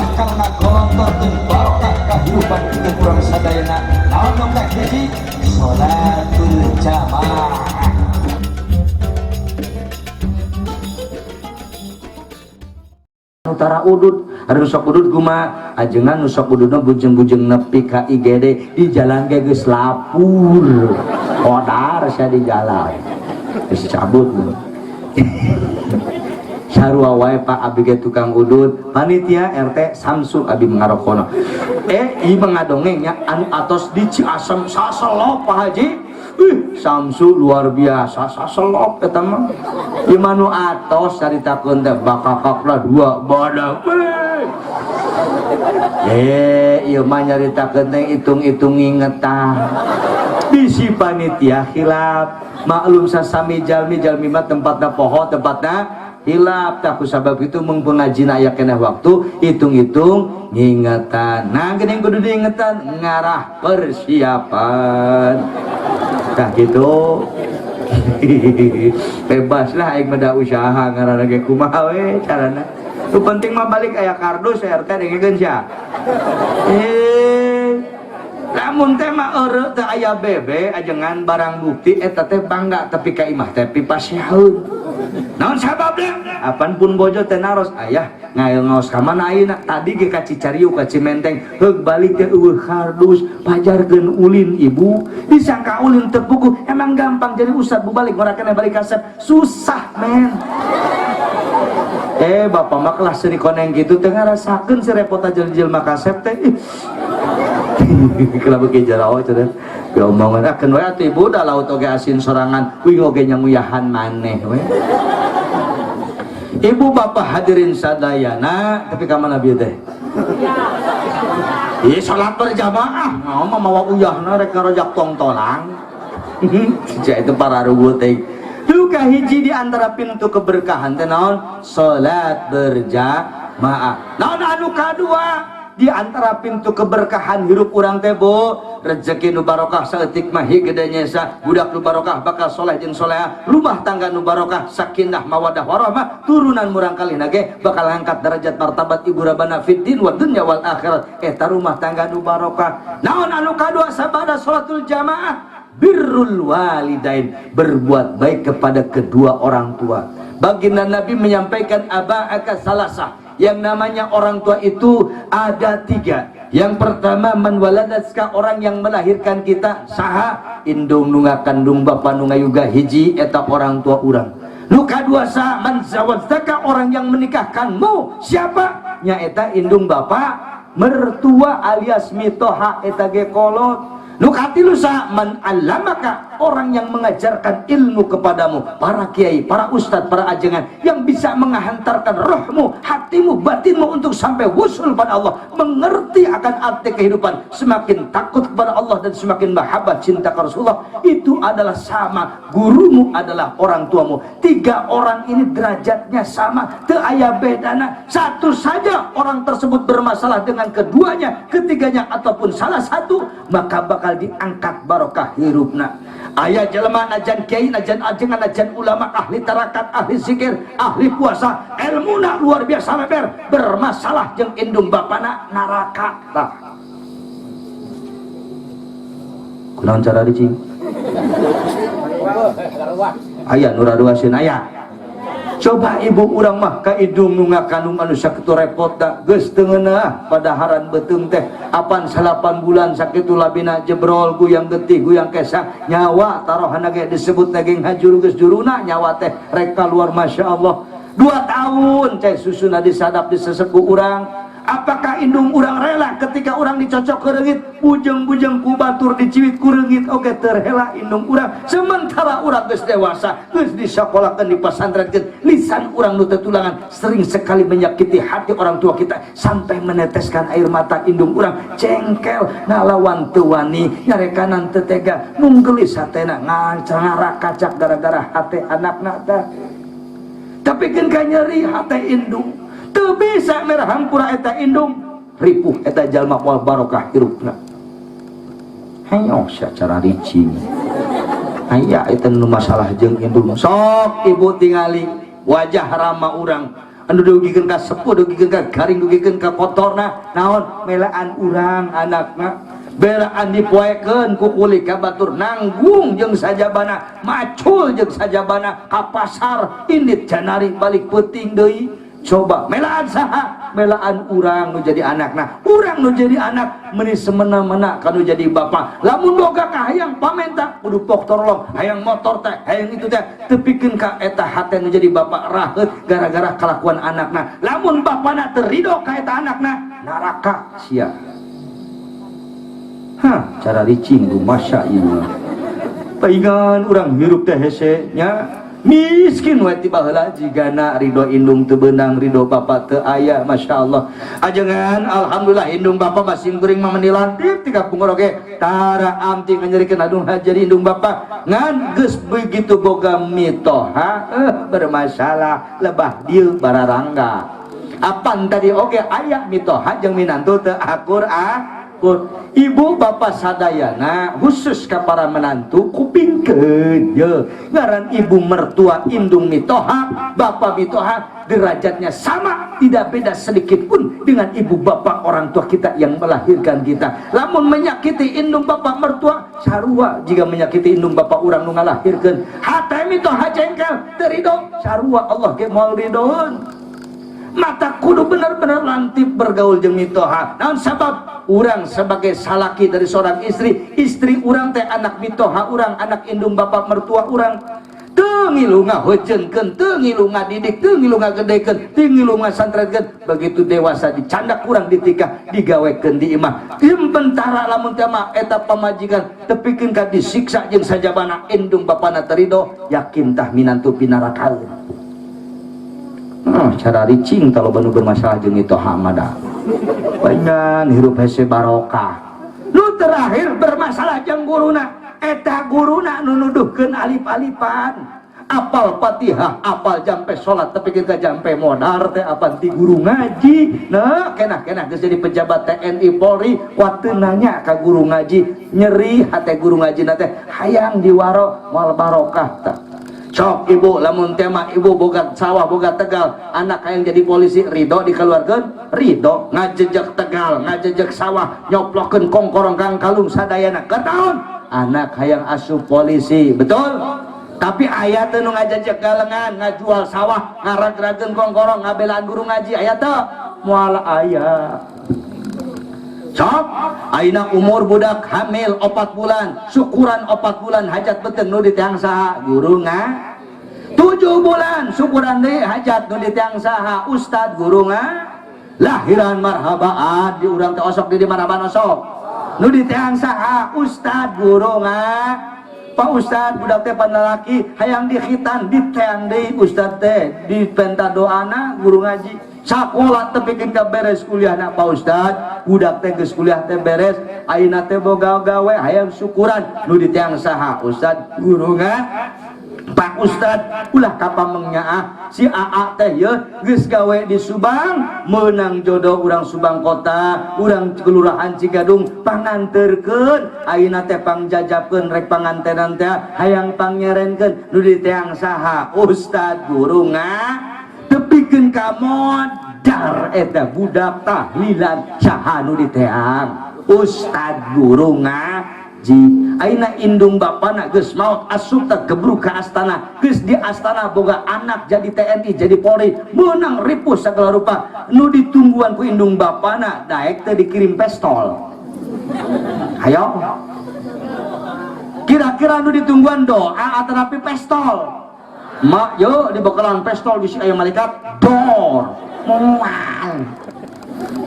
Bakal ngagolontorkeun barokah kahirupan kita urang sadayana. Naon nu kahiji? Salatul jamaah. Utara udud harus sok udud kumaha ajengan nu sok ududna bujeng-bujeng nepi ka IGD di jalan ge geus lapur kodar sia di jalan geus cabut. Sarua wae, Pak, abi ge tukang udud, panitia RT Samsu, abi ngarokono. Ieu mah ngadongeng nya, anu atos di Ciasem saselop, Pak Haji. Ih, Samsu luar biasa saselop eta mah. Ieu mah nu atos caritakeun teh bakakakna dua badak. Ieu mah nyaritakeun teh hitung-hitung ngingetan. Bisi panitia khilaf. Maklum sasami jalmi, jalmi mah tempatna poho, tempatna hilap. Tak sabab itu mung pengajina aya keneh waktu hitung-hitung ngingetan. Nah, geuning kudu diingetan ngarah persiapan. Tah gitu. Bebas lah aing mah, usaha ngaranna ge kumaha we carana. Nu penting mah balik aya kardus RT dengekeun sia. Lamun teh mah eureut teu aya BB ajengan barang bukti eta teh bangga, tapi ka imah teh pipasihaeun. Naon sababna? Apan pun bojo teh naros, "Ayah ngail ngaos ka mana ayeuna? Tadi ge ka Cicariu, ka Cimenteng, heug balik teh eueuh kardus." Pajarkeun ulin, Ibu, disangka ulin teu puguh. Emang gampang jadi ustad balik ngora keneh balik kasep? Susah, men. Bapak mah kelas seri koneng gitu teh ngarasakeun si repot aja jelema kasep teh. Kenapa ke jarawa cenah? Diomongan ah keun we atuh, Ibu, da laut oge asin sorangan, wing oge nyanguyahan maneh we. Ibu bapak hadirin sadayana, tapi ka mana bieu teh? Iya, salat berjamaah, mau mah mawa uyahna rek ngarojak tongtolang. Sejak itu para rugu teh. Duka hiji di antara pintu keberkahan teh naon? Salat berjamaah. Naon anu kadua? Di antara pintu keberkahan hirup urang teh, Bu, rezeki nu barokah saeutik mah gede nyesa, budak nu barokah bakal soleh jeung soleha, rumah tangga nu barokah sakinah mawadah warahmah, turunan murangkalih ge bakal ngangkat derajat martabat ibu rabana fid din wa dunya wal akhirat. Eta rumah tangga nu barokah. Naon anu kadua sabada salatul jamaah? Birrul walidain, berbuat baik kepada kedua orang tua. Baginda Nabi menyampaikan aba'aka salasah, yang namanya orang tua itu ada tiga. Yang pertama, man waladatka, orang yang melahirkan kita. Saha? Indung nu ngakandung, bapa nu ngayuga, hiji eta orang tua urang. Nu kadua sa? Man zawajtaka, orang yang menikahkanmu. Siapa? Nyaeta indung bapa mertua alias mitoha, eta ge kolot. Nu katilu sa? Man allamaka, orang yang mengajarkan ilmu kepadamu, para kiai, para ustadz, para ajengan yang bisa menghantarkan rohmu, hatimu, batinmu untuk sampai wusul pada Allah, mengerti akan arti kehidupan, semakin takut kepada Allah dan semakin mahabbah cinta ke Rasulullah. Itu adalah sama gurumu adalah orang tuamu. Tiga orang ini derajatnya sama, teu aya bedana. Satu saja orang tersebut bermasalah dengan keduanya, ketiganya, ataupun salah satu, maka bakal diangkat barokah hirupna. Aya jelema najan kiai, najan ajengan, najan ulama, ahli tarakat, ahli zikir, ahli puasa, ilmuna luar biasa meber, bermasalah jeung indung bapana, neraka. Tah, kunaon cara dicing? Aya nu raruaseun aya. Coba, Ibu, urang mah ka indung nu ngakandung anu sakitu repot da geus teu ngeunah padaharan beuteung teh apan 9 bulan sakitu labina, jebrol, guyang getih, guyang kesang, nyawa tarohana ge disebut daging hajuru, geus juruna nyawa teh rek kaluar. Masya Allah, 2 tahun cai susuna disadap, disesep ku urang. Apakah indung urang rela ketika urang dicocok ke reungit, bujeng-bujeng ku batur diciwit ku reungit? Oke terhela indung urang. Sementara urang geus dewasa, geus disekolahkeun, dipasantrenkeun, lisan urang nu tulangan sering sekali menyakiti hati orang tua kita sampai meneteskan air mata. Indung urang jengkel, ngalawan teu wani, nyarekanan teu tega, nunggelis hatena, ngarakacak gara-gara hate anakna tah. Tapi keun ka nyeri hate indung teu bisa merah hampura eta indung, ripuh eta jalma, moal barokah hirupna. Hayo secara ricing aya eta nu masalah jeung indung. Sok Ibu tingali wajah rama urang. Anu dugikeun ka sepuh, dugikeun ka garing, dugikeun ka kotorna naon? Melaan urang anakna, belaan dipoekeun ku kulik ka batur, nanggung jeung sajabana, macul jeung sajabana ka pasar indit janari balik peuting deui. Coba melaan saha? Melaan urang nu jadi anakna. Urang nu jadi anak meuni semena-mena kanu jadi bapak. Lamun boga kahayang pamenta kudu pok torolong, hayang motor teh, hayang itu teh, tepikeun ka eta hate nu jadi bapak raheut gara-gara kalakuan anakna. Lamun bapana teu ridho ka eta anakna, neraka sia. Hah, cara licin masya ieu. Paingan urang hirup teh hese nya, miskin we ti baheula jigana ridho indung teu beunang, ridho bapak teu aya. Masya Allah, ajengan alhamdulillah indung bapak masing kuring mah dilantik ti kapungkur oge tara amti nganyerikeun aduh jadi indung bapak. Ngan geus begitu boga mitoha bermasalah lebah dieu bararangga. Apan tadi oge aya mitoha jeung minantu teu akur akur. Ibu bapak sadayana, khusus ka para menantu, kupingkeun ye. Ngaran ibu mertua, indung mitoha, bapak mitoha, derajatnya sama, tidak beda sedikit pun dengan ibu bapak orang tua kita yang melahirkan kita. Lamun menyakiti indung bapak mertua, sarua jika menyakiti indung bapak urang nu ngalahirkeun. Hate mitoha jengkel teu ridho, sarua Allah ge moal ridhoeun. Mata kudu benar-benar lantip bergaul jeung mitoha. Naon sabab? Urang sebagai salaki dari seorang istri, istri urang teh anak mitoha urang, anak indung bapak mertua urang. Teu ngilu ngahojeunkeun, teu ngilu ngadidik, teu ngilu ngagedekeun, teu ngilu ngasantrenkeun. Begitu dewasa dicandak urang, ditikah, digawekeun di imah. Bentara lamun teh mah eta pamajikan tepikeun ka disiksa jeung sajabana, indung bapana teu ridho, yakin tah minantu pinarakaeun. Oh, cara ricing kalau banu bermasalah jeung itu hamada. Paingan hirup hese barokah. Nu terakhir bermasalah jeung guruna. Eta guruna nu nuduhkeun alif-alifan. Apal Fatihah, apal jampe salat, tapi kita jampe modar teh apan ti guru ngaji. Nah, kenah-kenah geus jadi pejabat TNI Polri, waktu nanya ka guru ngaji, nyeri hate guru ngaji na teh hayang diwaro, moal barokah tah. Sok ibu, lamun tema ibu boga sawah, boga tegal, anak hayang jadi polisi, ridho dikeluarkan? Ridho ngajejek tegal, ngajejek sawah, nyoplokeun kongkorong kang kalung sadayana ke tahun anak hayang asup polisi, betul? Tapi aya teu nu ngajejek galengan, ngajual sawah, ngaragrageun kongkorong, ngabelaan guru ngaji? Aya teu? Moal aya. Sok ayeuna umur budak hamil 4 bulan, syukuran 4 bulan, hajat beuteung, nu diteang saha? Guru nga. 7 bulan syukuran deui, hajat, nu diteang saha? Ustad, guru nga. Lahiran marhabaan di urang teh osok, di marhabaan osok, nu diteang saha? Ustad, guru nga. Pak Ustad, budak teh panalaki hayang dikhitan, diteang deui ustad teh, dipenta doana guru ngaji. Sakola tepikeun ka beres kuliahna, Pak Ustad, budak teh geus kuliah teh beres, ayeuna teh boga gawe, hayang syukuran, nu diteang saha? Ustad, guru nga. Pak Ustad, ulah kapamengnya, si AA teh ye geus gawe di Subang, menang jodoh urang Subang kota, urang kelurahan Cigadung, panganterkeun ayeuna teh, pangjajabkeun rek pangantenan teh, hayang pangnyerenkeun, nu diteang saha? Ustad, guru nga. Tepikeun ka modar eta budak tahlilan, saha nu diteang? Ustad, guru ngaji. Ayeuna indung bapana geus maot, asup teh gebruk ka astana, geus di astana boga anak jadi TNI, jadi Polri, menang ripuh segala rupa, nu ditungguan ku indung bapana daek teh dikirim pestol? Hayo, kira-kira nu ditungguan doa atau rapi pestol? Mak yo dibekalan pestol bisi aya malaikat dor moal.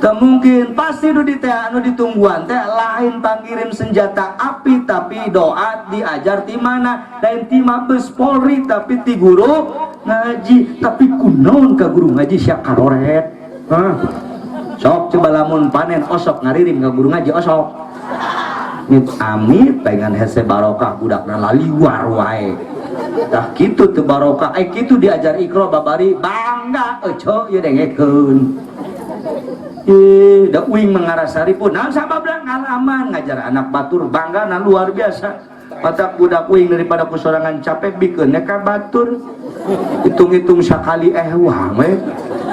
Tak mungkin. Pasti nu di nu ditungguan teh lain pangirim senjata api, tapi doa. Diajar ti mana? Lain ti Mabes Polri, tapi ti guru ngaji. Tapi kunaon ka guru ngaji sia karoret? Hah? Sok coba lamun panen osok ngaririm ka guru ngaji, osok mit amit pengen hese barokah, budakna laliwar wae. Tah kitu teu barokah. Ai kitu diajar Iqra babari bangga euceu ieu dengekeun. Ih, da uing mengarasari pun naon sababna ngalaman ngajar anak batur bangga na luar biasa. Matak budak uing daripada ku sorangan capek, bikeun ka batur, hitung-hitung sakali wah we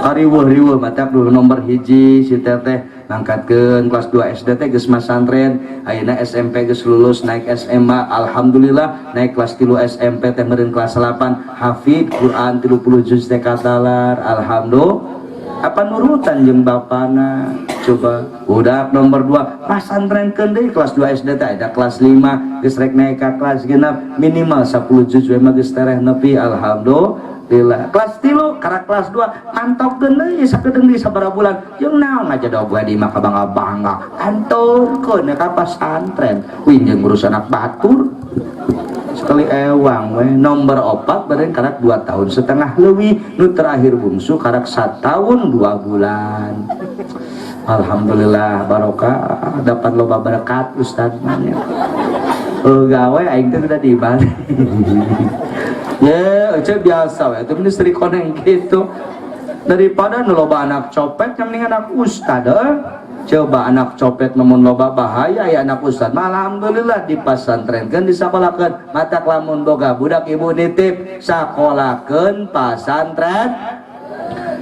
kariweuh-riweuh. Matak dulu nomor hiji si teteh ngangkatkeun kelas 2 SD teh geus masantren, ayeuna SMP geus lulus, naik SMA, alhamdulillah naik kelas 3 SMP teh meureun kelas 8, hafid Quran 30 juz teh katalar, alhamdulillah. Apa nurutan jeung bapana? Coba budak nomor 2 pasantrenkeun deui, kelas 2 SD teh ada kelas 5, geus rek naik ka kelas 6, minimal 10 juz we mah geus tereh nepi, alhamdulillah. Kelas 3 karak kelas 2 mantopkeun deui sakedeung di sabaraha bulan, jeung naon ngajedog we di mah kabangga-bangga, anturkeun ka pasantren. Wih, jeung ngurus anak batur sekali ewang we. Nomor 4 beren karak 2 tahun setengah lebih, nu terakhir bungsu karak 1 tahun 2 bulan. Alhamdulillah barokah, dapat loba berkat ustad mah nya. Gawe aing teh udah di balik ya, ece biasa we itu ministri koneng gitu. Daripada nu loba anak copet, yang mending anak ustad eh. Coba anak copet namun loba bahaya ya, anak ustad mah alhamdulillah dipasantrenkeun, disakolakeun. Matak lamun boga budak, ibu nitip sakolakeun pasantren.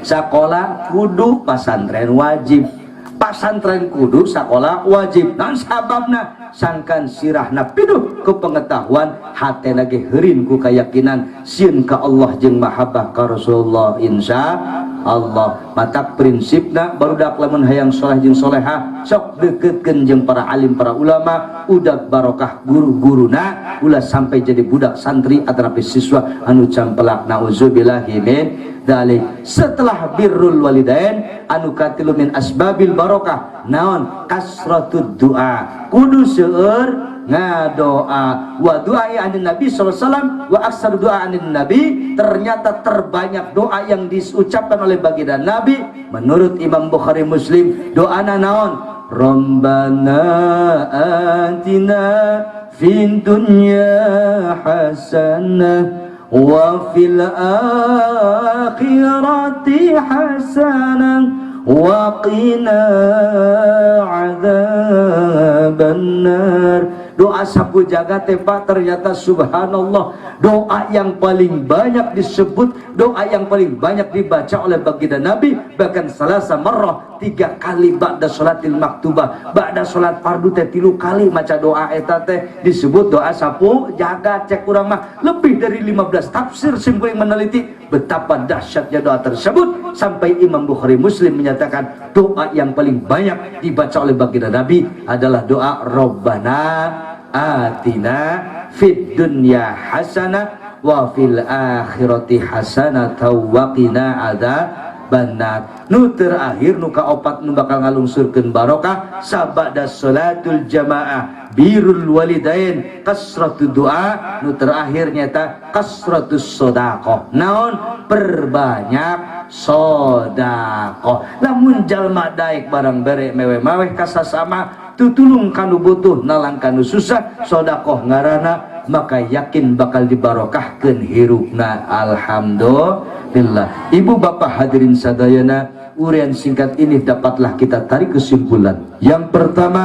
Sakola kudu, pasantren wajib. Pasantren kudu, sakola wajib. Naon sababna? Sangkan sirahna piduh ke pengetahuan, hatena ge heurin ku keyakinan, sieun ka Allah jeung mahabbah ka Rasulullah, insya Allah. Matak prinsipna barudak lamun hayang soleh jeung soleha, sok deketkeun jeung para alim, para ulama, udag barokah guru-guruna, ulah sampai jadi budak santri atau siswa anu campelak, nauzubillahi min dzalik. Setelah birrul walidain, anu katilu min asbabil barokah naon? Kasratud doa, kudu seueur ngadoa. Wa doa anin Nabi sallallahu alaihi wasallam wa aksar doa anin Nabi, ternyata terbanyak doa yang diucapkan oleh baginda Nabi menurut Imam Bukhari Muslim, doana naon? Rabbana atina fid dunya hasanah wa fil akhirati hasanah wa qina adzabannar. Doa sapu jagat teh Pak, ternyata subhanallah doa yang paling banyak disebut, doa yang paling banyak dibaca oleh baginda Nabi, bahkan salasa marrah, 3 kali ba'da sholatil maktubah, ba'da sholat fardu teh 3 kali maca doa eta teh disebut doa sapu jagat. Cek urang mah lebih dari 15 tafsir simkuring meneliti betapa dahsyatnya doa tersebut, sampai Imam Bukhari Muslim menyatakan doa yang paling banyak dibaca oleh baginda Nabi adalah doa Rabbana atina fid dunya hasanah wa fil akhirati hasanah wa qina adzabannar. Nu terakhir, nu kaopat, nu bakal ngalungsurkeun barokah sabada salatul jamaah, birrul walidain, kasratu doa, nu terakhir nyata kasratus sedekah. Naon? Perbanyak sedekah. Lamun jalma daek barang bere mewe-maweh kasasama, tutulung kanu butuh, nalang kanu susah, sedekah ngaranna, maka yakin bakal dibarokahkeun hirupna, alhamdulillah. Ibu bapak hadirin sadayana, urian singkat ini dapatlah kita tarik kesimpulan. Yang pertama,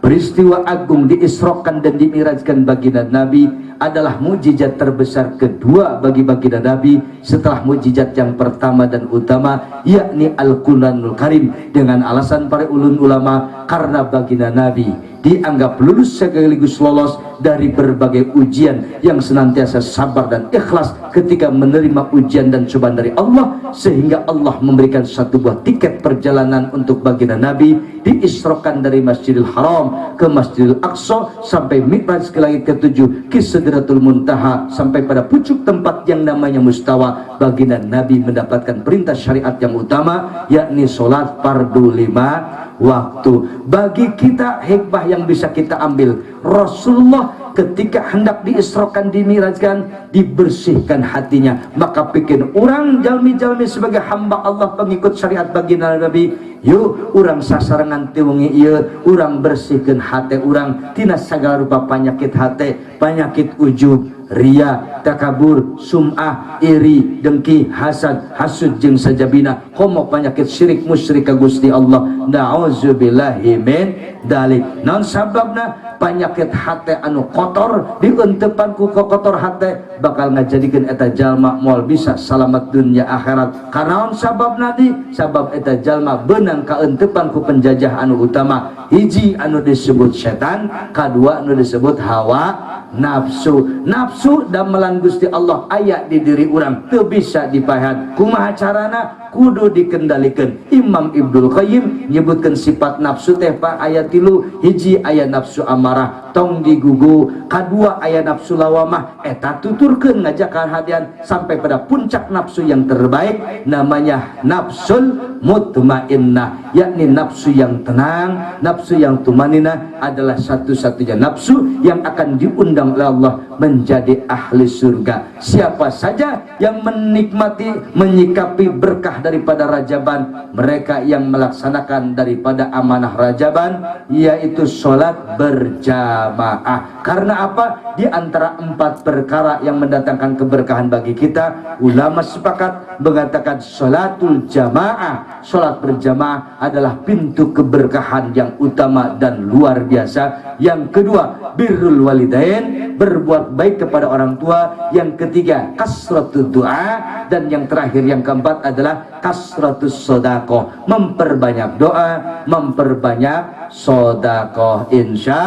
peristiwa agung diisrokan dan dimirajkan baginda Nabi adalah mukjizat terbesar kedua bagi baginda Nabi setelah mukjizat yang pertama dan utama, yakni Al-Quranul Karim, dengan alasan para ulun ulama karena baginda Nabi dianggap lulus sekaligus lolos dari berbagai ujian yang senantiasa sabar dan ikhlas ketika menerima ujian dan cobaan dari Allah, sehingga Allah memberikan satu buah tiket perjalanan untuk baginda Nabi diisrokan dari Masjidil Haram ke Masjidil Aqsa sampai Mi'raj ke langit ketujuh, ke Sidratul Muntaha, sampai pada pucuk tempat yang namanya Mustawa. Baginda Nabi mendapatkan perintah syariat yang utama, yakni sholat fardu 5 waktu. Bagi kita hikmah yang bisa kita ambil, Rasulullah ketika hendak diisrokan, dimirajkan, dibersihkan hatinya. Maka pikir orang jalmi-jalmi sebagai hamba Allah pengikut syariat baginda Nabi, yuk urang sasarengan ti wengi ieu urang bersihkan hati urang tina segala rupa penyakit hati, penyakit ujub, Ria, takabur, sum'ah, iri, dengki, hasad, hasud jeung sajabina, komo penyakit syirik musyrik ka Gusti Allah. Na'udzubillahi min dalik. Naon sababna? Penyakit hate anu kotor diuntepan ku kotor hate bakal ngajadikeun eta jalma moal bisa salamat dunia akhirat. Karena naon sababna di? Sabab eta jalma beunang kauntepan ku penjajah anu utama. Hiji anu disebut setan, kadua anu disebut hawa nafsu. Nafsu damelan Gusti Allah aya di diri urang teu bisa dipahat. Kumaha carana? Kudu dikendalikan. Imam Ibnul Qayyim nyebutkan sifat nafsu teh Pak aya tilu. Hiji aya nafsu amarah, tong digugu. Kadua aya nafsu lawamah, eta tuturkeun ngajak hadian sampai pada puncak nafsu yang terbaik namanya nafsul mutmainnah, yakni nafsu yang tenang. Nafsu yang tumaninah adalah satu-satunya nafsu yang akan diundang oleh Allah menjadi ahli surga. Siapa saja yang menikmati, menyikapi berkah daripada Rajaban, mereka yang melaksanakan daripada amanah Rajaban, yaitu sholat berjamaah. Karena apa? Di antara empat perkara yang mendatangkan keberkahan bagi kita, ulama sepakat mengatakan sholatul jamaah, sholat berjamaah adalah pintu keberkahan yang utama dan luar biasa. Yang kedua, birrul walidain, berbuat baik kepada orang tua. Yang ketiga, kasratud doa, dan yang terakhir yang keempat adalah kasratus sodakoh, memperbanyak doa, memperbanyak sodakoh. Insya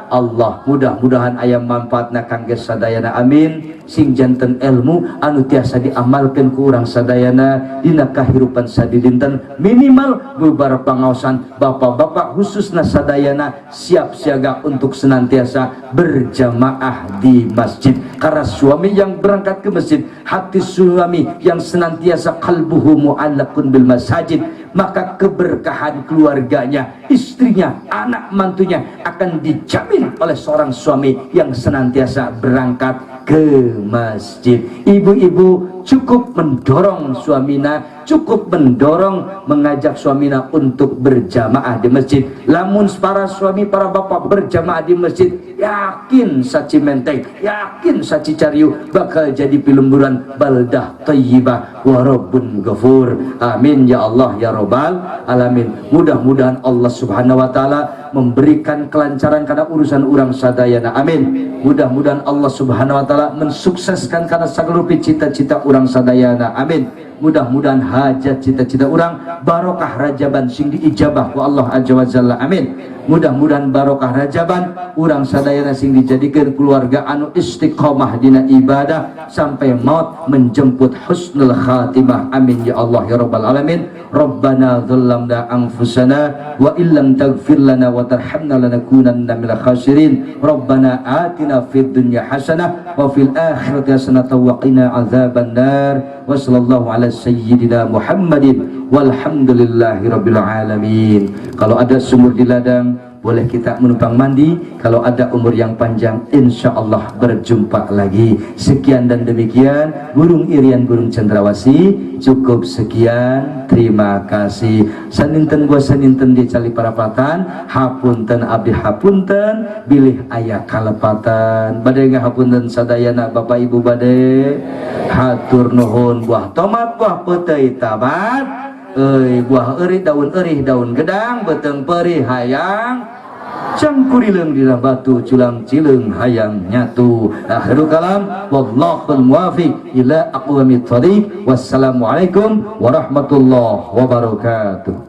Allah mudah-mudahan aya manfaatna kangge sadayana, amin. Sing janten ilmu anu tiasa diamalkan ku urang sadayana dina kahirupan sadidinten, minimal beberapa pangaosan bapak-bapak khususna sadayana siap siaga untuk senantiasa berjamaah di masjid. Karena suami yang berangkat ke masjid, hati suami yang senantiasa qalbuhu mu'allaqun bil masajid, maka keberkahan keluarganya, istrinya, anak mantunya akan dijamin oleh seorang suami yang senantiasa berangkat ke masjid. Ibu-ibu cukup mendorong suamina, cukup mendorong mengajak suamina untuk berjamaah di masjid. Lamun para suami, para bapak berjamaah di masjid, yakin saci menteng, yakin saci cariu bakal jadi pilemburan baldah thayyibah wa rabbun ghafur. Amin ya Allah ya robbal alamin. Mudah-mudahan Allah Subhanahu wa taala memberikan kelancaran karena urusan urang sadayana, amin. Mudah-mudahan Allah Subhanahu wa taala mensukseskan karena sagala cita-cita urang sadayana, amin. Mudah-mudahan hajat cita-cita urang barokah Rajaban sing diijabah ku Allah Azza wa Jalla, amin. Mudah-mudahan barokah Rajaban urang sadayana sing dijadikan keluarga anu istiqomah dina ibadah sampai maut menjemput husnul khatimah, amin ya Allah ya rabbal alamin. Rabbana dzalamna anfusana wa illam taghfir lana wa tarhamna lanakunanna minal khasirin. Rabbana atina fid dunya hasanah wa fil akhirati hasanah wa qina adzaban nar. Wa sallallahu ala sayyidina Muhammadin walhamdulillahi rabbil alamin. Kalau ada sumur di ladang, boleh kita menumpang mandi. Kalau ada umur yang panjang, insya Allah berjumpa lagi. Sekian dan demikian, burung irian, burung cendrawasih, cukup sekian, terima kasih. Saninten buah saninten di cali parapatan, hapunten abdi hapunten bilih aya kalepatan. Bade ngahapunten sadayana bapak ibu, bade hatur nuhun. Buah tomat, buah peuteuy tamat euy, buah eurih, daun eurih, daun gedang, beuteung perih hayang cangkurileung, dina batu culang cileung hayang nyatu. Akhirul kalam, wallahul muwafiq ila aqwamit thariq. Wassalamualaikum warahmatullahi wabarakatuh.